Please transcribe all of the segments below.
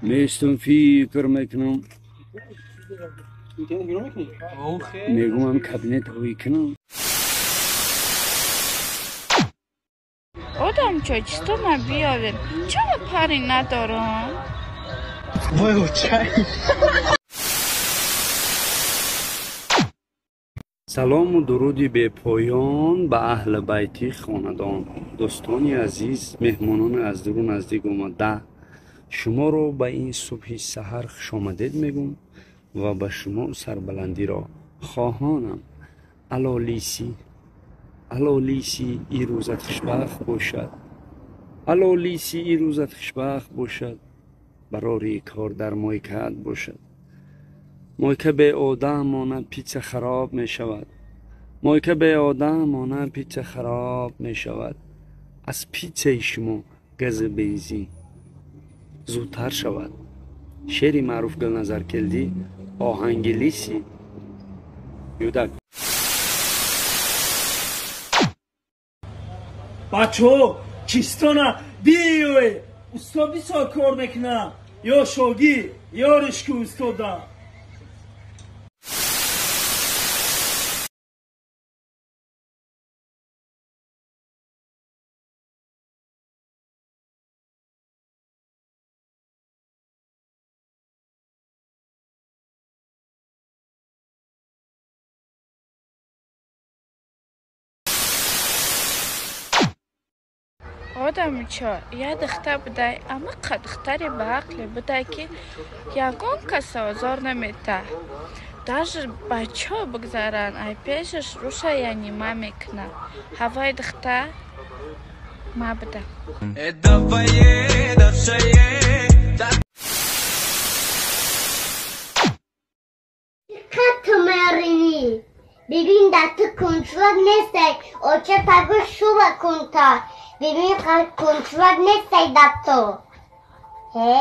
Местум фикр мекунам. Мегӯям кабинет ҳои кунам. Одамчо, чистона биёвед. Чаро пари надорам? Вой, очай. Салому дуруди бепоён ба аҳли байти хонадон. Дӯстони азиз, меҳмонони аз дуру наздик омада, шуморо ба ин субҳи саҳар хушомадед мегӯм ва ба шумо сарбаландиро хоҳонам. Ало лиси, ало лиси, ин рӯзат хушбахт бошад. Ало лиси, ин рӯзат хушбахт бошад. Барори кор дар мойкаат бошад. Мойка беодам монад, питса хароб мешавад. Мойка беодам монад, питса хароб мешавад. Аз питсаи шумо гази бензин зудтар шавад. Шеъри маъруф Гулназар Келдӣ, оҳанги лиси юдак. Бачаҳо, чистона биёед, устод бисёр кор мекунад. Ё шогирд, ё ришки устода. Одамчо, як духтар будай, амиқа духтари ба ақле будай, ки ягон каса озор намедиҳад. Даже бачаҳо бигзаранд, ай пешаш руша янима мекунад. Ҳавои духтар ма будам. Диққат меринӣ. Бибин, дар ту контрол нестай, оча пагӯ шуба кунта. Бибин, контрол нестай дар ту. Ҳе,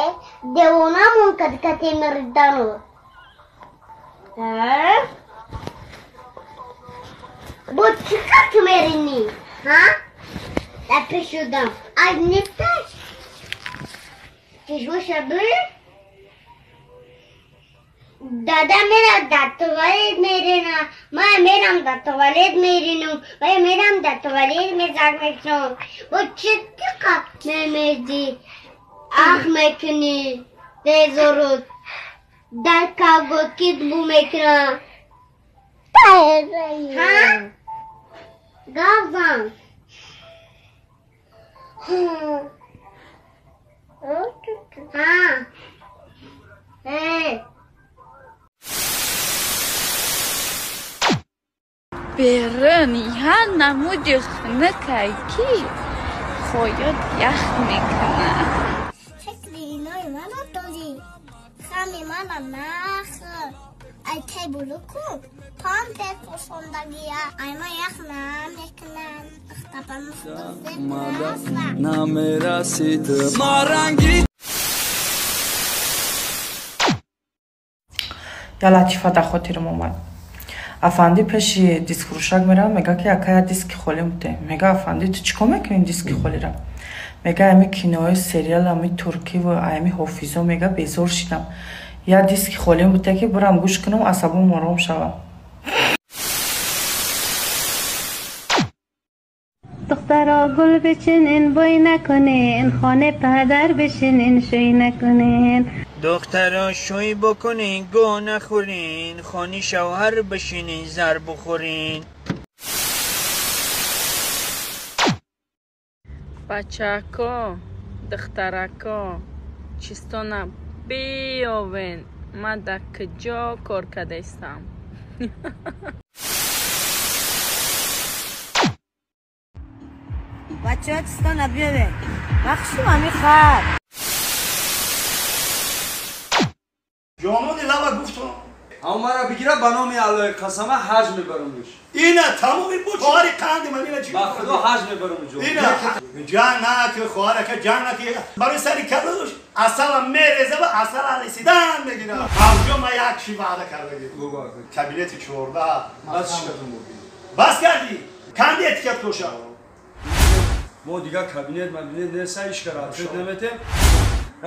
девонамон кад кате мирдану. Ҳе? Бо чӣ кат меринӣ? Ҳа? Дар пешудам. Айб нестай? Чашмоша бир? Дада мерам дар туалет меринам, ман мерам дар туалет меринам, ман мерам дар туалет мезак мекунам. Бо чӣ тиқа мемезӣ? Ах мекунӣ, безурут. Дар колготкит бу мекунам. Ҳа? Гавзан. Ҳа? Э. Берун як намуди хунукай, ки хоёт ях мекунад. Шакли инои маро дорӣ, хами мана нахӯр. Ай тай булу кун, пампер пӯшондагия. Ай ман ях намекунам. Намерасид маранги. Я латифа дар хотирам омад. Афанди пеши дискфурӯшак меравад, мега ки ака, як диски холӣ буде. Мега афанди, ту чӣ кор мекунӣ диски холира? Мега ами кинои сериал, ами туркиву ами ҳофизо, мега безор шидам. Як диски холӣ буде, ки бурам гӯш кунам, асабом ором шавам. دخترا گل بچینین بوی نکنین، خانه پدر بشینین شوی نکنین. دخترا شوی بکنین گو نخورین، خانی شوهر بشینین زر بخورین. Бачако, духтарако, чистона биёвен. Ман дар куҷо кор кардаистам? Бачаҳо, чистона биёвен. Бахшим ами хар. Ҷонони лаба гуфтам. Ҳам мара бигира, ба номи Аллоҳи қасама ҳаҷ мебарамш. Ина тамоми бу хоҳари қанди ман ина чӣ? Ба худо ҳаҷ мебарам ҷо. Ина ҷанг наки хоҳарака, ҷанг наки, барои сари калуш асала мереза ва асала ресидан мегира. Ҳамҷо ман як чӣ ваъда карда. Кабинети 14. Бас шикатум буд. Бас кардӣ? Канди этикет коша. Мо дигар кабинет мабинет нест, ишкара ответ наметем.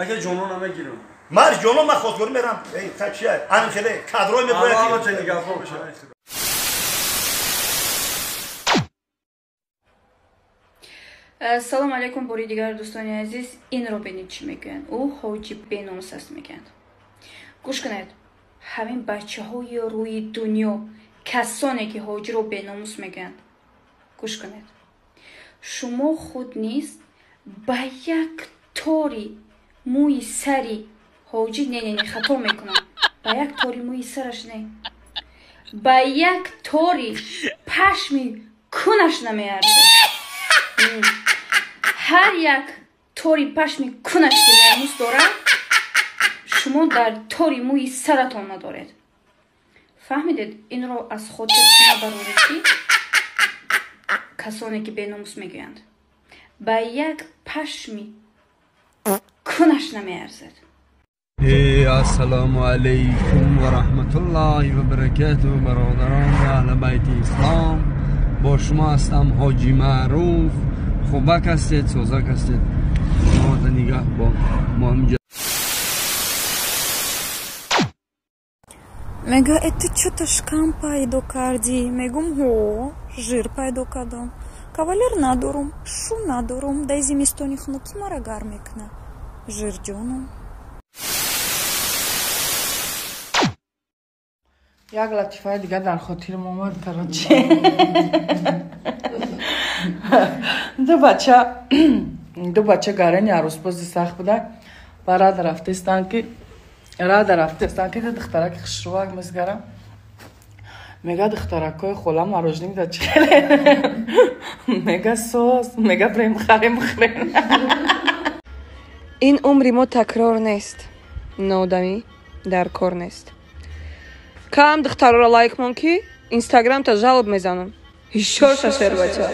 Ака ҷонона мегирам. Ман ҷонон ман хостгорӣ мерам. Эй, та чия? Ан хеле кадрой мебояд. Ама чени гапо мешава. Салом алейкум бори дигар дӯстони азиз. Инро бинед чӣ мегӯянд. Ӯ ҳоҷи беномус аст мегӯянд. Гӯш кунед, ҳамин бачаҳои рӯи дунё, касоне ки ҳоҷиро беномус мегӯянд, гӯш кунед, шумо худ низ ба як тори мӯи сари ҳоҷӣ, не не не, хато мекунам, ба як тори мӯи сараш не, ба як тори пашми кунаш намеарзад. Ҳар як тори пашми кунаш ки номус дорад, шумо дар тори мӯи саратон надоред. Фаҳмидед? Инро аз хотир набароред, ки касоне ки беномус мегӯянд, ба як пашми кунаш намеарзад. Ассалому алайкум ва раҳматуллоҳи ва баракатуҳ. Бародарон ва аҳли байти ислом, бо шумо ҳастам ҳоҷи маъруф. Хубак ҳастед, созак ҳастед, шумо нигаҳ бо мо. Мега, э ту чӯто шикам пайдо кардӣ? Мегум, ҳо, жир пайдо кардам. Кавалер надорум, шу надорум, дай зимистони хунукӣ мара гарм мекуна. Жирҷоном. Як латифаи дигар дар хотирам омад, короче. Ду бача гарени арӯсбози сахт буда, ба рада рафтаистанд ки духтараки хушрӯвак мезгарам. Мега, духтаракҳои хола марожник да чӣ хеле? Мега, соз. Мега, прем харем хӯрем. Ин умри мо такрор нест, нодамӣ дар кор нест. Кам духтарора лайк мон, ки инстаграмта жалоб мезанам. Ҳишёр шашер бача.